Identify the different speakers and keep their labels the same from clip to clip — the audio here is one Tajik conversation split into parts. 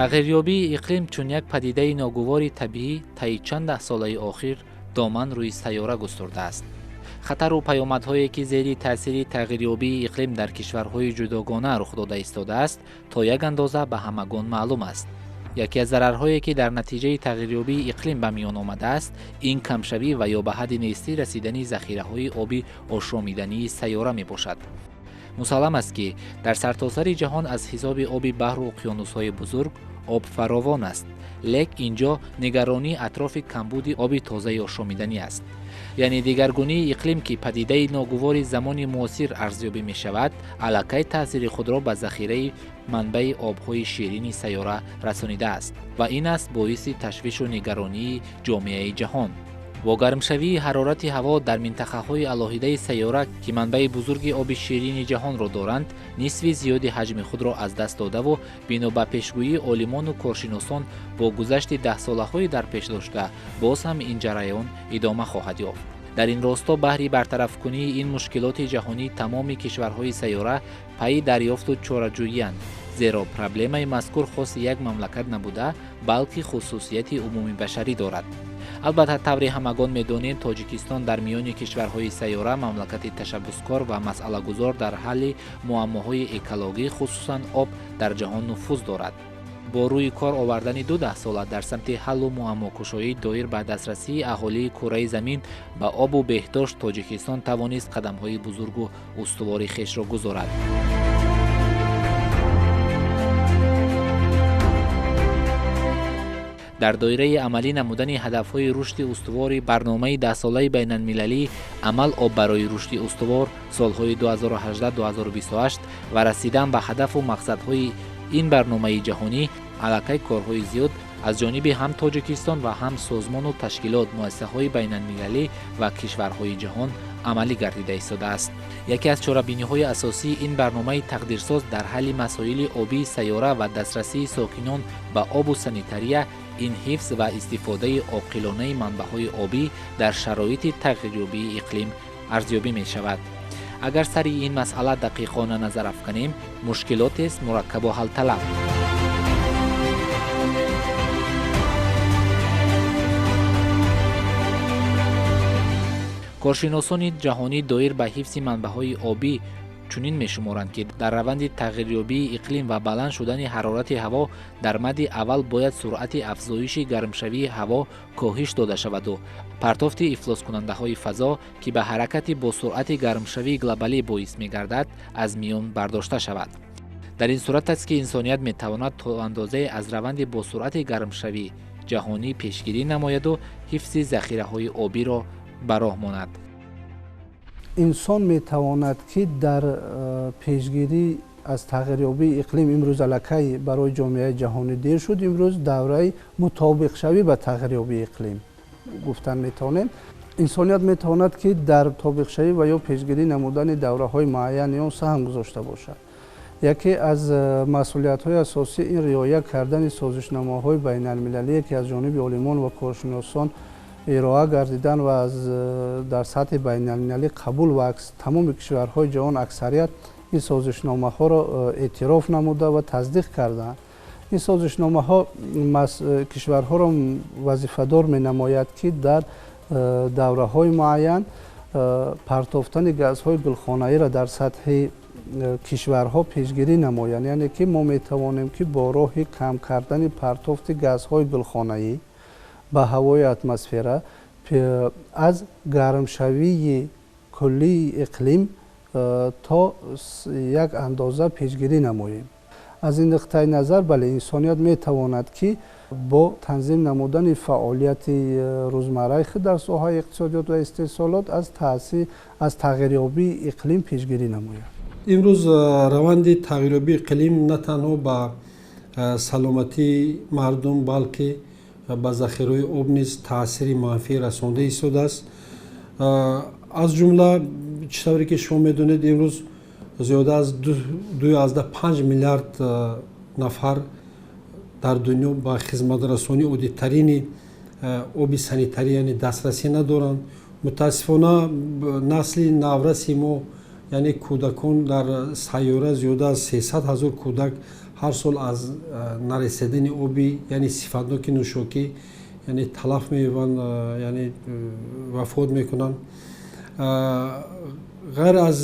Speaker 1: Тағйирёбии иқлим чун як падидаи ногувори табиӣ таи чанд даҳсолаи охир доман рӯи сайёра густурдааст. Хатару паёмадҳое, ки зери таъсири тағйирёбии иқлим дар кишварҳои ҷудогона рух дода истодааст, то як андоза ба ҳамагон маълум аст. Яке аз зарарҳое, ки дар натиҷаи тағйирёбии иқлим ба миён омадааст, ин камшавӣ ва ё ба ҳадди нестӣ расидани захираҳои оби ошомидании сайёра мебошад. Мусаллам аст, ки дар сартосари ҷаҳон аз ҳисоби оби баҳру уқёнусҳои бузург об фаровон аст, лек ин ҷо нигаронӣ атрофи камбуди оби тозаи ошомиданӣ аст. Яъне дигаргунии иқлим, ки падидаи ногувори замони муосир арзёбӣ мешавад, аллакай таъсири худро ба захираи манбаи обҳои ширини сайёра расонидааст ва ин аст боиси ташвишу нигаронии ҷомеаи ҷаҳон. Бо гармшавии ҳарорати ҳаво дар минтақаҳои алоҳидаи сайёра, ки манбаи бузурги оби ширини ҷаҳонро доранд, нисфи зиёди ҳаҷми худро аз даст додаву, бино ба пешгӯии олимону коршиносон, бо гузашти даҳсолаҳои дар пеш дошта боз ҳам ин ҷараён идома хоҳад ёфт. Дар ин росто баҳри бартарафкунии ин мушкилоти ҷаҳонӣ тамоми кишварҳои сайёра пайи дарёфту чораҷӯянд, зеро проблемаи мазкур хоси як мамлакат набуда, балки хусусияти умумибашарӣ дорад. Албатта, тавре ҳамагон медонем, Тоҷикистон дар миёни кишварҳои сайёра мамлакати ташаббускор ва масъалагузор дар ҳалли муаммоҳои экологӣ, хусусан об, дар ҷаҳон нуфуз дорад. Бо рӯи кор овардани ду даҳсола дар самти ҳаллу муаммокушоӣ доир ба дастрасии аҳолии кураи замин ба обу беҳдошт, Тоҷикистон тавонист қадамҳои бузургу устувори хешро гузорад. Дар доираи амалӣ намудани ҳадафҳои рушди устувори барномаи даҳсолаи байналмилалӣ «Амал: об барои рушди устувор» солҳои 2018-2028 ва расидан ба ҳадафу мақсадҳои ин барномаи ҷаҳонӣ, аллакай корҳои зиёд аз ҷониби ҳам Тоҷикистон ва ҳам созмону ташкилот, муассисаҳои байналмилалӣ ва кишварҳои ҷаҳон амалӣ гардида истодааст. Яке аз чорабиниҳои асосии ин барномаи тақдирсоз дар ҳалли масоили обии сайёра ва дастрасии сокинон ба обу санитария ин ҳифз ва истифодаи оқилонаи манбаъҳои обӣ дар шароити тағйирёбии иқлим арзёбӣ мешавад. Агар сари ин масъала дақиқона назар афканем, мушкилотест мураккабу ҳалталаб. Коршиносони ҷаҳонӣ доир ба ҳифзи манбаъҳои обӣ чунин мешуморанд, ки дар раванди тағйирёбии иқлим ва баланд шудани ҳарорати ҳаво дар мадди аввал бояд суръати афзоиши гармшавии ҳаво коҳиш дода шаваду партофти ифлоскунандаҳои фазо, ки ба ҳаракати бо суръати гармшавии глобалӣ боис мегардад, аз миён бардошта шавад. Дар ин сурат аст, ки инсоният метавонад то андозае аз раванди бо суръати гармшавӣ ҷаҳонӣ пешгирӣ намояду ҳифзи захираҳои обиро ба роҳ монад.
Speaker 2: Инсон метавонад, ки дар пешгирӣ аз тағйирёбии иқлим, имрӯз аллакай барои ҷомеаи ҷаҳонӣ дер шуд, имрӯз давраи мутобиқшавӣ ба тағйирёбии иқлим гуфтан метавонем, инсоният метавонад, ки дар мутобиқшавӣ ва ё пешгирӣ намудани давраҳои муайяни он саҳм гузошта бошад. Яке аз масъулиятҳои асосӣ ин риоя кардани созишномаҳои байналмилалие, ки аз ҷониби олимон ва коршиносон ироа гардидан ва аз дар сатҳи байналмилалӣ қабул ва тамоми кишварҳои ҷаҳон аксарият ин созишномаҳоро эътироф намуда ва тасдиқ карданд. Ин созишномаҳо кишварҳоро вазифадор менамояд, ки дар давраҳои муайян партофтани газҳои гулхонаиро дар сатҳи кишварҳо пешгирӣ намоянд. Яъне ки мо метавонем, ки бо роҳи кам кардани партофти газҳои гулхонаӣ ба ҳавои атмосфера аз гармшавии куллии иқлим то як андоза пешгирӣ намоем. Аз ин нуқтаи назар, бале, инсоният метавонад, ки бо танзим намудани фаъолияти рӯзмарраи худ дар соҳаи иқтисодиёт ва истеҳсолот аз таъсир аз тағйирёбии иқлим пешгирӣ намояд.
Speaker 3: Имрӯз раванди тағйирёбии иқлим на танҳо ба саломатии мардум, балки ба захираҳои об низ таъсири манфӣ расонда истодааст. Аз ҷумла, чӣ тавре ки шумо медонед, имрӯз зиёда аз 2,5 миллиард нафар дар дунё ба хизматрасонии оддитарини оби санитарӣ, яъне дастрасӣ надоранд. Мутаассифона, насли навраси мо, яъне кӯдакон, дар сайёра зиёда аз 300 000 кӯдак Ҳар сол аз нарасидани оби, яъне сифатноки нӯшокӣ, яъне талаф меёбанд, яъне вафот мекунанд. Ғайр аз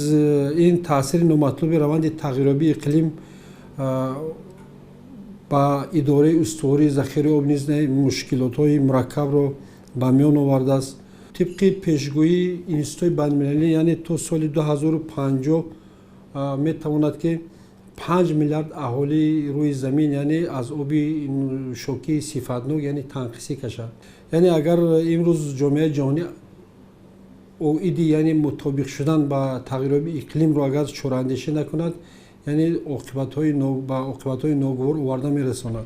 Speaker 3: ин, таъсири номатлуби раванди тағйирёбии иқлим ба идораи устувории захираи об низ мушкилотҳои мураккабро ба миён овардааст. Тибқи пешгӯии институтҳои байналмилалӣ, яъне то соли 2050 метавонад, ки 5 миллиард аҳолии рӯи замин, яъне аз оби нӯшокии сифатнок, яъне танқисӣ кашад. Яъне агар имрӯз ҷомеаи ҷаҳонӣ оиди, яъне мутобиқ шудан ба тағйирёбии иқлимро агар чораандешӣ накунад, яъне ба оқибатҳои ногувор оварда мерасонад.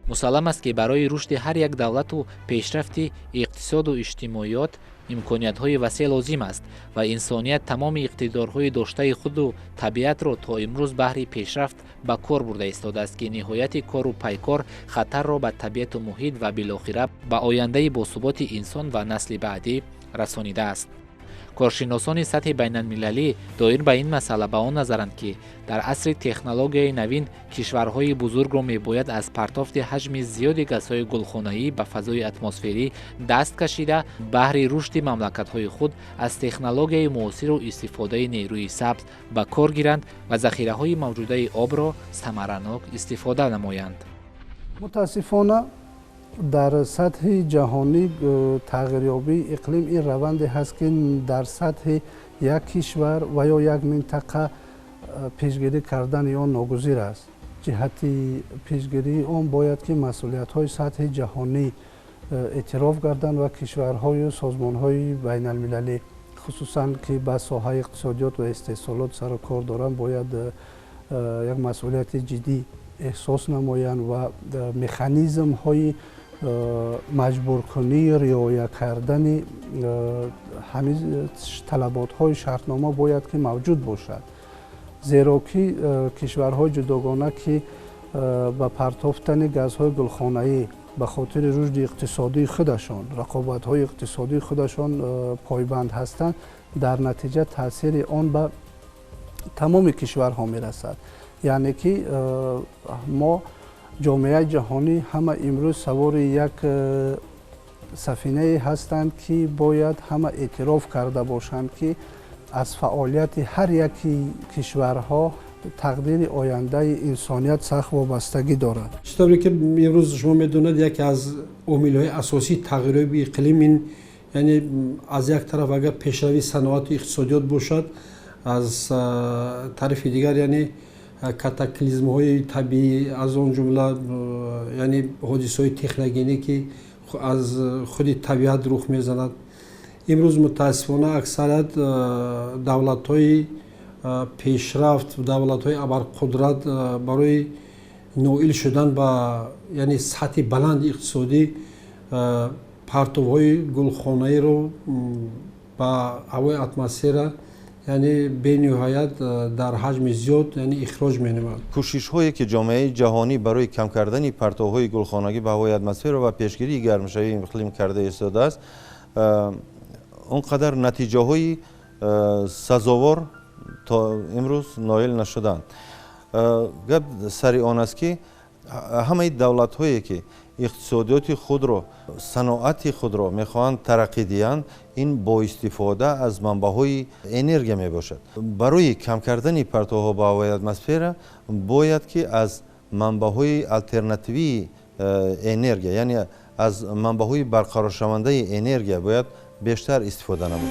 Speaker 1: Мусаллам аст, ки барои рушди ҳар як давлату пешрафти иқтисоду иҷтимоиёт имкониятҳои васеъ лозим аст ва инсоният тамоми иқтидорҳои доштаи худу табиатро то имрӯз баҳри пешрафт ба кор бурда истодааст, ки ниҳояти кору пайкор хатарро ба табиату муҳит ва билохира ба ояндаи босуботи инсон ва насли баъдӣ расонидааст. Коршиносони сатҳи байналмилалӣ доир ба ин масъала ба он назаранд, ки дар асри технологияи навин кишварҳои бузургро мебояд аз партофти ҳаҷми зиёди газҳои гулхонаӣ ба фазои атмосферӣ даст кашида, баҳри рушди мамлакатҳои худ аз технологияи муосиру истифодаи нерӯи сабз ба кор гиранд ва захираҳои мавҷудаи обро самаранок истифода намоянд.
Speaker 2: Мутаассифона, дар сатҳи ҷаҳонӣ тағйирёбии иқлим ин раванде ҳаст, ки дар сатҳи як кишвар ва ё як минтақа пешгирӣ кардани он ногузир аст. Ҷиҳати пешгирии он бояд, ки масъулиятҳои сатҳи ҷаҳонӣ эътироф гарданд ва кишварҳою созмонҳои байналмилалӣ, хусусан ки ба соҳаи иқтисодиёт ва истеҳсолот сару кор доранд, бояд як масъулияти ҷиддӣ эҳсос намоянд ва механизмҳои маҷбуркунии риоя кардани ҳамин талаботҳои шартнома бояд, ки мавҷуд бошад, зеро ки кишварҳои ҷудогона, ки ба партофтани газҳои гулхонаӣ ба хотири рушди иқтисодии худашон, рақобатҳои иқтисодии худашон пойбанд ҳастанд, дар натиҷа таъсири он ба тамоми кишварҳо мерасад. Яъне ки мо, ҷомеаи ҷаҳонӣ, ҳама имрӯз савори як сафинае ҳастанд, ки бояд ҳама эътироф карда бошанд, ки аз фаъолияти ҳар яки кишварҳо тақдири ояндаи инсоният сахт вобастагӣ дорад.
Speaker 3: Чӣ тавре ки имрӯз шумо медонед, яке аз омилҳои асосии тағйирёбии иқлим ин, яъне аз як тараф агар пешравии саноату иқтисодиёт бошад, аз тарафи дигар, яъне катаклизмҳои табиӣ, аз он ҷумла, яъне ҳодисаҳои техногенӣ, ки аз худи табиат рух мезанад. Имрӯз мутаассифона аксарият давлатҳои пешрафт, давлатҳои абарқудрат барои ноил шудан ба, яъне сатҳи баланди иқтисодӣ партовҳои гулхонаиро ба ҳавои атмосфера, яъне бениҳоят дар ҳаҷми зиёд, яъне ихроҷ менамояд.
Speaker 4: Кӯшишҳое, ки ҷомеаи ҷаҳонӣ барои кам кардани партовҳои гулхонагӣ ба ҳавои атмосфера ва пешгирии гармшавии иқлим карда истодааст, он қадар натиҷаҳои сазовор то имрӯз ноил нашуданд. Гап сари он аст, ки ҳамаи давлатҳое, ки иқтисодиёти худро, саноати худро мехоҳанд тараққӣ диҳанд, ин бо истифода аз манбаъҳои энергия мебошад. Барои кам кардани партовҳо ба ҳавои атмосфера бояд, ки аз манбаъҳои алтернативии энергия, яъне аз манбаъҳои барқароршавандаи энергия бояд бештар истифода намуд.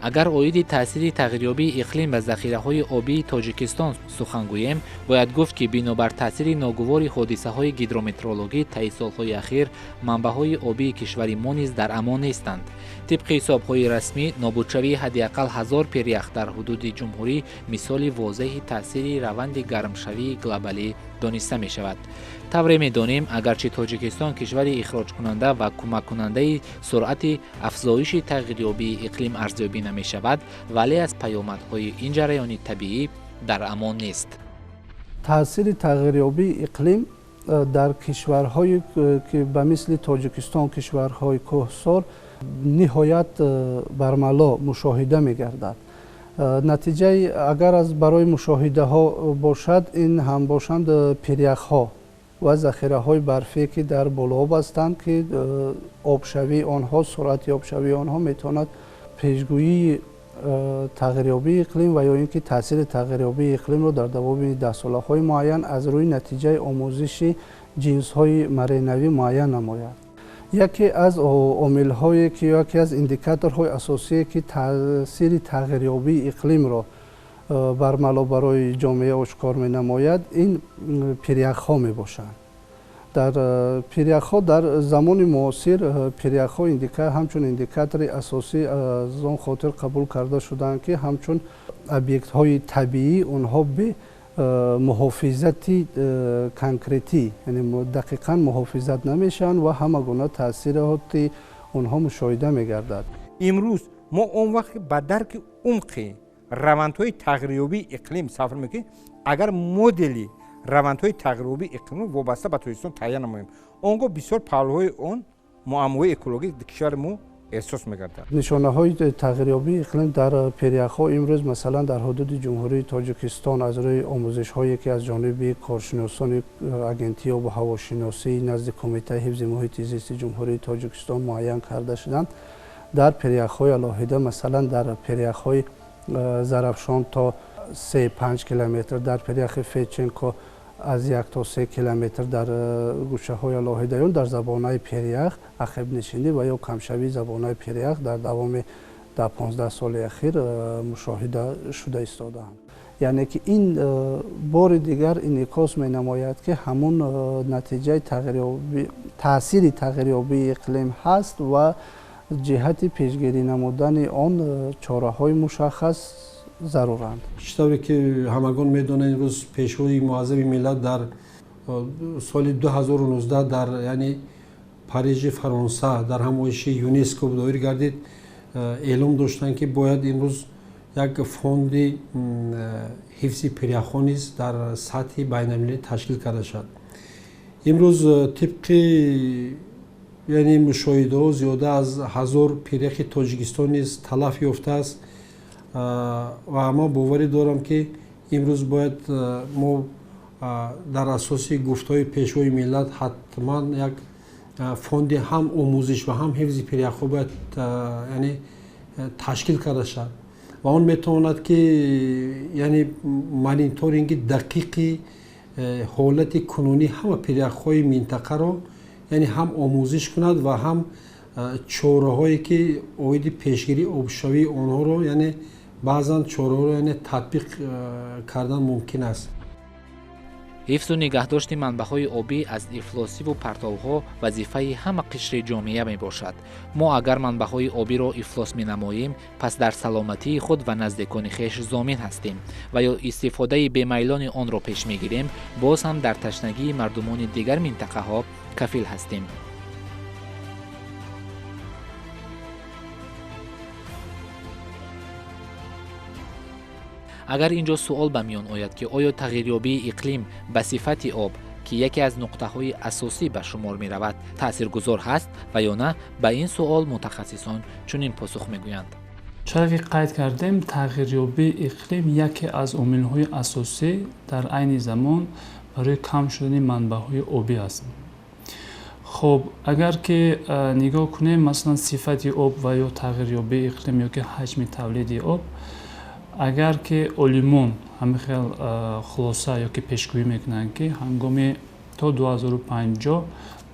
Speaker 1: Агар оиди таъсири тағйирёбии иқлим ба захираҳои обии Тоҷикистон сухан гӯем, бояд гуфт, ки бинобар таъсири ногувори ҳодисаҳои гидрометеорологӣ таи солҳои ахир манбаъҳои обии кишвари мо низ дар амон нестанд. Тибқи ҳисобҳои расмӣ, нобудшавии ҳадди ақал 1000 пирях дар ҳудуди ҷумҳурӣ мисоли возеҳи таъсири раванди гармшавии глобалӣ дониста мешавад. Тавре медонем, агарчи Тоҷикистон кишвари ихроҷкунанда ва кӯмаккунандаи суръати афзоиши тағйирёбии иқлим арзёбӣ намешавад, вале аз паёмадҳои ин ҷараёни табиӣ дар амон нест.
Speaker 2: Таъсири тағйирёбии иқлим дар кишварҳое, ки ба мисли Тоҷикистон кишварҳои кӯҳсор, ниҳоят бармало мушоҳида мегардад. Натиҷаи агар аз барои мушоҳидаҳо бошад, ин ҳам бошанд пиряхҳо ва захираҳои барфие, ки дар болооб ҳастанд, ки обшавии онҳо, суръати обшавии онҳо метавонад пешгӯии тағйирёбии иқлим ва ё ин ки таъсири тағйирёбии иқлимро дар давоми даҳсолаҳои муайян аз рӯи натиҷаи омӯзиши ҷинсҳои маренавӣ муайян намояд. Яке аз омилҳое ки яке аз индикаторҳои асосие, ки таъсири тағйирёбии иқлимро бармало барои ҷомеа ошкор менамояд, ин пиряхҳо мебошанд. Дар пиряхҳо дар замони муосир пиряхҳо ҳамчун индикатори асосӣ аз он хотир қабул карда шуданд, ки ҳамчун объектҳои табиӣ онҳо бе муҳофизати конкретӣ, яъне дақиқан муҳофизат намешаванд ва ҳама гуна таъсироти онҳо мушоҳида мегардад.
Speaker 5: Имрӯз мо он вақт ба дарки умқи равандҳои тағйирёбии иқлим сафр мекунем, агар модели равандҳои тағйирёбии иқлимро вобаста ба Тоҷикистон таҳия намоем, он гоҳ бисёр паҳлӯҳои он муаммоҳои экологӣ кишвари мо эҳсос мегардад.
Speaker 2: Нишонаҳои тағйирёбии иқлим дар пиряхҳо имрӯз масалан дар ҳудуди Ҷумҳурии Тоҷикистон аз рӯи омӯзишҳое, ки аз ҷониби коршиносони Агентии обу ҳавошиносӣ назди Кумитаи ҳифзи муҳити зисти Ҷумҳурии Тоҷикистон муайян карда шуданд, дар пиряхҳои алоҳида, масалан дар пиряхҳои Зарафшон то 3-5 километр, дар пиряхи Федченко аз 1 то 3 километр дар гӯшаҳои алоҳидаи он дар забонаи пирях ақибнишинӣ ва ё камшавии забонаи пирях дар давоми 10-15 соли ахир мушоҳида шуда истодаанд. Яъне ки ин бори дигар инъикос менамояд, ки ҳамун натиҷаи таъсири тағйирёбии иқлим ҳаст ва ҷиҳати пешгирӣ намудани он чораҳои мушаххас заруранд.
Speaker 3: Чӣ тавре ки ҳамагон медонанд, имрӯз Пешвои муаззами миллат дар соли 2019 дар яъне Парижи Фаронса дар ҳамоиши ЮНЕСКО доир гардид, эълом доштанд, ки бояд имрӯз як фонди ҳифзи пиряхҳо низ дар сатҳи байналмилалӣ ташкил карда шавад. Имрӯз тибқи яъне мушоҳидаҳо зиёда аз 1000 пиряхи Тоҷикистон низ талаф ёфтааст ва ман боварӣ дорам, ки имрӯз бояд мо дар асоси гуфтаҳои Пешвои миллат ҳатман як фонди ҳам омӯзиш ва ҳам ҳифзи пиряхҳо бояд яъне ташкил карда шавад ва он метавонад, ки яъне мониторинги дақиқи ҳолати кунунӣ ҳама пиряхҳои минтақаро яъне ҳам омӯзиш кунад ва ҳам чораҳое, ки оиди пешгирии обшавии онҳоро яъне баъзан чораҳоро яъне татбиқ кардан мумкин аст.
Speaker 1: Ҳифзу нигаҳдошти манбаъҳои обӣ аз ифлосиву партовҳо вазифаи ҳама қишри ҷомеа мебошад. Мо агар манбаъҳои обиро ифлос менамоем, пас дар саломатии худ ва наздикони хеш зомин ҳастем ва ё истифодаи бемайлони онро пеш мегирем, боз ҳам дар ташнагии мардумони дигар минтақаҳо кафил ҳастем. Агар ин ҷо суол ба миён ояд, ки оё тағйирёбии иқлим ба сифати об, ки яке аз нуқтаҳои асосӣ ба шумор меравад, таъсиргузор ҳаст ва ё на, ба ин суол мутахассисон чунин посух мегӯянд.
Speaker 6: Чаро ки қайд кардем, тағйирёбии иқлим яке аз омилҳои асосӣ дар айни замон барои кам шудани манбаъҳои обӣ аст. Хоб, агар ки нигоҳ кунем, масалан, сифати об ва ё тағйирёбии иқлим ё ки ҳаҷми тавлиди об, агар ки олимон ҳамин хел хулоса ё ки пешгӯӣ мекунанд, ки ҳангоми то 2050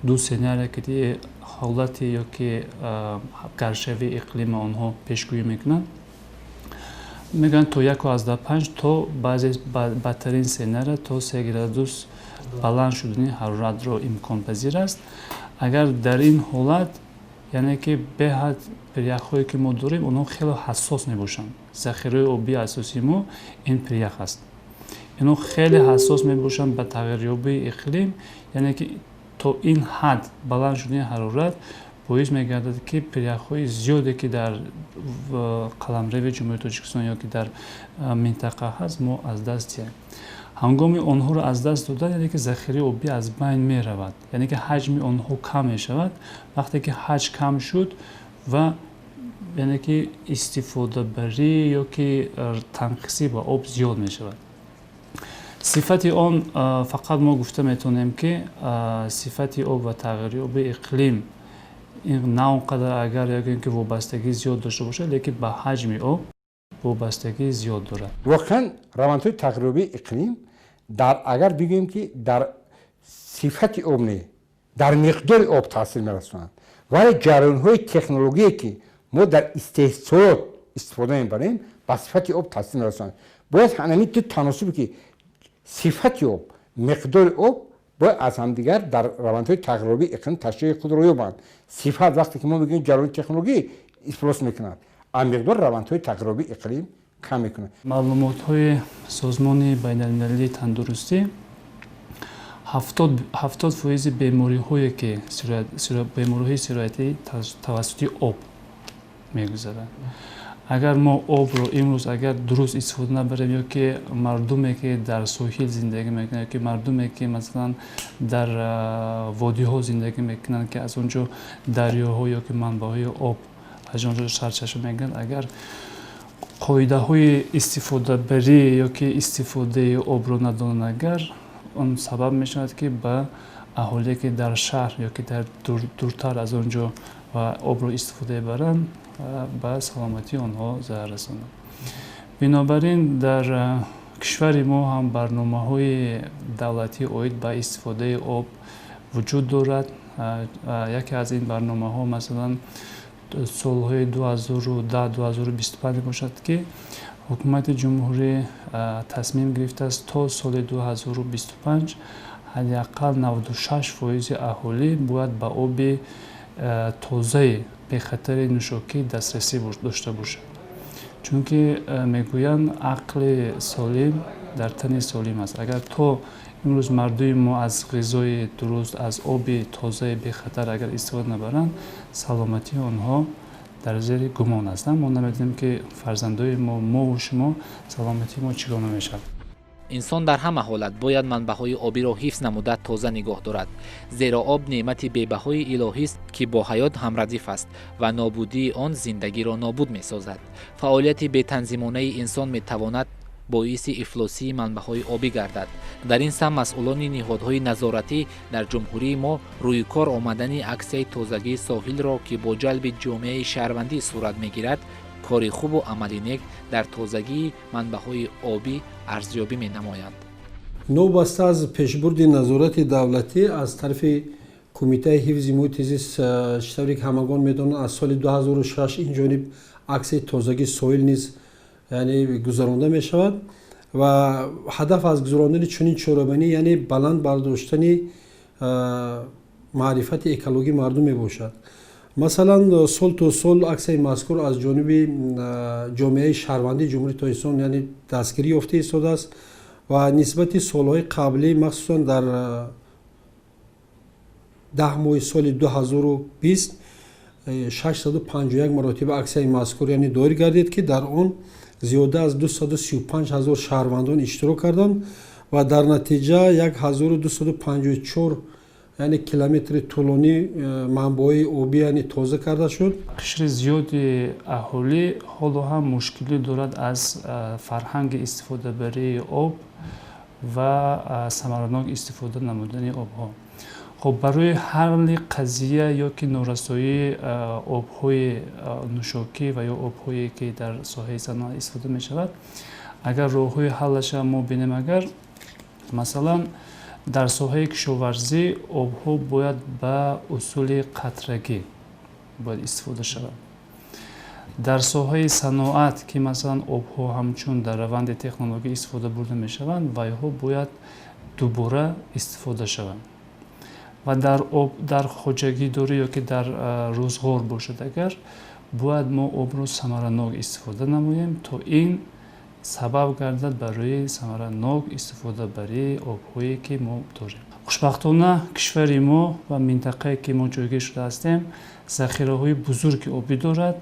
Speaker 6: ду сценария ки ҳолати ё ки гармшавии иқлима онҳо пешгӯӣ мекунанд, мегӯянд то 1,5 то баъзе бадтарин сценария то 3 градус баланд шудани ҳароратро имконпазир аст. Агар дар ин ҳолат, яъне ки беҳад пиряхҳое ки мо дорем, онҳо хеле ҳассос мебошанд. Захираи обии асосии мо ин пирях аст. Инҳо хеле ҳассос мебошанд ба тағйирёбии иқлим, яъне ки то ин ҳад баланд шудани ҳарорат боис мегардад, ки пиряхҳои зиёде, ки дар қаламрави Ҷумҳурии Тоҷикистон ё ки дар минтақа ҳаст, мо аз даст диҳем. Ҳангоми онҳоро аз даст додан, яъне ки захираи обӣ аз байн меравад, яъне ки ҳаҷми онҳо кам мешавад. Вақте ки ҳаҷм кам шуд ва Яъне ки истифодабарӣ ё ки танқисӣ ба об зиёд мешавад. Сифати он, фақат мо гуфта метавонем, ки сифати об ва тағйирёбии иқлим на он қадар, агар ягӯем, ки вобастагии зиёд дошта бошад, лекин ба ҳаҷми об вобастагии зиёд дорад.
Speaker 5: Воқеан, равандҳои тағйирёбии иқлим дар, агар бигӯем, ки дар сифати об не, дар миқдори об таъсир мерасонанд, вале ҷараёнҳои технологие, ки мо дар истеҳсолот истифода мебарем, ба сифати об таъсир мерасонанд. Бояд ҳамин ду таносубе, ки сифати об, миқдори об, бояд аз ҳамдигар дар равандҳои тағйирёбии иқлим ташриҳи худро ёбанд. Сифат, вақте ки мо мегӯем, ҷараёни технологӣ ифлос мекунад, а миқдор равандҳои тағйирёбии иқлим кам мекунад.
Speaker 6: Маълумотҳои Созмони байналмилалии тандурустӣ, 70% бемориҳое, ки бемориҳои сироятӣ тавассути об мегузаранд. Агар мо обро имрӯз агар дуруст истифода набарем, ё ки мардуме, ки дар соҳил зиндагӣ мекунанд, ё ки мардуме, ки масалан дар водиҳо зиндагӣ мекунанд, ки аз он ҷо дарёҳо ё ки манбаъҳои об аз он ҷо сарчашма мегиранд, агар қоидаҳои истифодабарӣ ё ки истифодаи обро надонанд, агар он сабаб мешавад, ки ба аҳолие, ки дар шаҳр ё ки дар дуртар аз он ҷо ва обро истифода мебаранд, ба саломатии онҳо зарар расонад. Бинобар ин дар кишвари мо ҳам барномаҳои давлатӣ оид ба истифодаи об вуҷуд дорад. Яке аз ин барномаҳо, масалан, солҳои 2010-2025 мебошад, ки ҳукумати ҷумҳурӣ тасмим гирифтааст, то соли 2025 ҳадди ақал 96% аҳолӣ бояд ба оби тозаи бехатари нӯшокӣ дастрасӣ дошта бошад, чунки мегӯянд, ақли солим дар тани солим аст. Агар то имрӯз мардуми мо аз ғизои дуруст, аз оби тозаи бехатар агар истифода набаранд, саломатии онҳо дар зери гумон аст. Мо намедонем, ки фарзандои мо, мову шумо, саломатии мо чӣ гуна мешавад.
Speaker 1: Инсон дар ҳама ҳолат бояд манбаъҳои обиро ҳифз намуда, тоза нигоҳ дорад, зеро об неъмати бебаҳои илоҳист, ки бо ҳаёт ҳамрадиф аст ва нобудии он зиндагиро нобуд месозад. Фаъолияти бетанзимонаи инсон метавонад боиси ифлосии манбаъҳои обӣ гардад. Дар ин самт масъулони ниҳодҳои назоратӣ дар ҷумҳурии мо рӯи кор омадани аксияи тозагии соҳилро, ки бо ҷалби ҷомеаи шаҳрвандӣ сурат мегирад, кори хубу амали нек дар тозагии манбаъҳои обӣ арзёбӣ менамоянд.
Speaker 3: Новобаста аз пешбурди назорати давлатӣ аз тарафи Кумитаи ҳифзи муҳити зист, чӣ тавре ки ҳамагон медонанд, аз соли 2006 ин ҷониб аксияи тозагии соҳил низ, яъне, гузаронда мешавад ва ҳадаф аз гузарондани чунин чорабинӣ, яъне, баланд бардоштани маърифати экологии мардум мебошад. Масалан, сол то сол аксияи мазкур аз ҷониби ҷомеаи шаҳрвандии Ҷумҳурии Тоҷикистон, яъне, дастгирӣ ёфта истодааст ва нисбати солҳои қаблӣ, махсусан дар 10 моҳи соли 2020, 651 маротиба аксияи мазкур, яъне, доир гардид, ки дар он зиёда аз 235 ҳазор шаҳрвандон иштирок карданд ва дар натиҷа 1254, яъне, километри тӯлонӣ манбаъҳои обӣ, яъне, тоза карда шуд.
Speaker 6: Қишри зиёди аҳолӣ ҳоло ҳам мушкилӣ дорад аз фарҳанги истифодабарии об ва самаранок истифода намудани обҳо. Хуб, барои ҳалли қазия ё ки норасоии обҳои нӯшокӣ ва ё обҳое, ки дар соҳаи саноат истифода мешавад, агар роҳҳои ҳаллаша мо бинем, агар масалан дар соҳаи кишоварзӣ обҳо бояд ба усули қатрагӣ бояд истифода шавад, дар соҳаи саноат, ки масалан обҳо ҳамчун дар раванди технологӣ истифода бурда мешаванд, вайҳо бояд дубора истифода шаванд ва дар об дар хоҷагидорӣ ё ки дар рӯзғор бошад, агар бояд мо обро самаранок истифода намоем, то ин сабаб гардад барои самаранок истифодабарии обҳое, ки мо дорем. Хушбахтона, кишвари мо ва минтақае, ки мо ҷойгир шуда ҳастем, захираҳои бузурги обӣ дорад,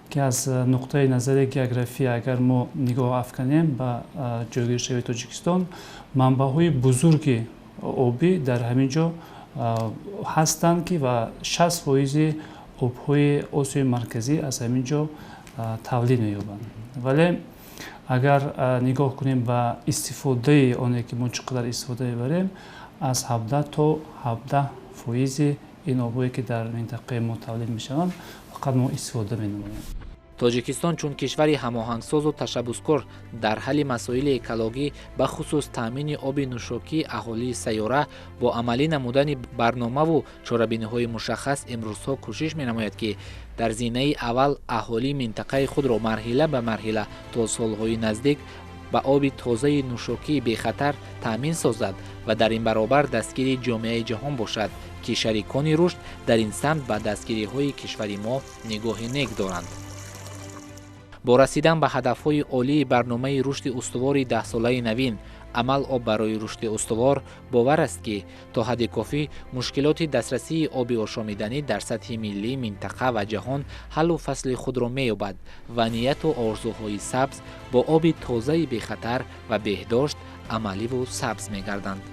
Speaker 6: ки аз нуқтаи назари география агар мо нигоҳ афканем ба ҷойгиршавии Тоҷикистон, манбаъҳои бузурги обӣ дар ҳамин ҷо ҳастанд, ки ва 60% Обҳои Осиёи Марказӣ аз ҳамин ҷо тавлид меёбанд. Вале агар нигоҳ кунем ба истифодаи оне, ки мо чӣ қадар истифода мебарем, аз 17 то 17 фоизи ин обҳое, ки дар минтақаи мо тавлид мешаванд, фақат мо истифода менамоем.
Speaker 1: Тоҷикистон чун кишвари ҳамоҳангсозу ташаббускор дар ҳалли масоили экологӣ, бахусус таъмини оби нӯшокии аҳолии сайёра, бо амалӣ намудани барномаву чорабиниҳои мушаххас имрӯзҳо кӯшиш менамояд, ки дар зинаи аввал аҳолии минтақаи худро марҳила ба марҳила то солҳои наздик ба оби тозаи нӯшокии бехатар таъмин созад ва дар ин баробар дастгири ҷомеаи ҷаҳон бошад, ки шарикони рушд дар ин самт ба дастгириҳои кишвари мо нигоҳи нек доранд. Бо расидан ба ҳадафҳои олии барномаи рушди устувори даҳсолаи навин «Амал: об барои рушди устувор», бовар аст, ки то ҳадди кофӣ мушкилоти дастрасии оби ошомиданӣ дар сатҳи миллӣ, минтақа ва ҷаҳон ҳаллу фасли худро меёбад ва нияту орзуҳои сабз бо оби тозаи бехатар ва беҳдошт амаливу сабз мегарданд.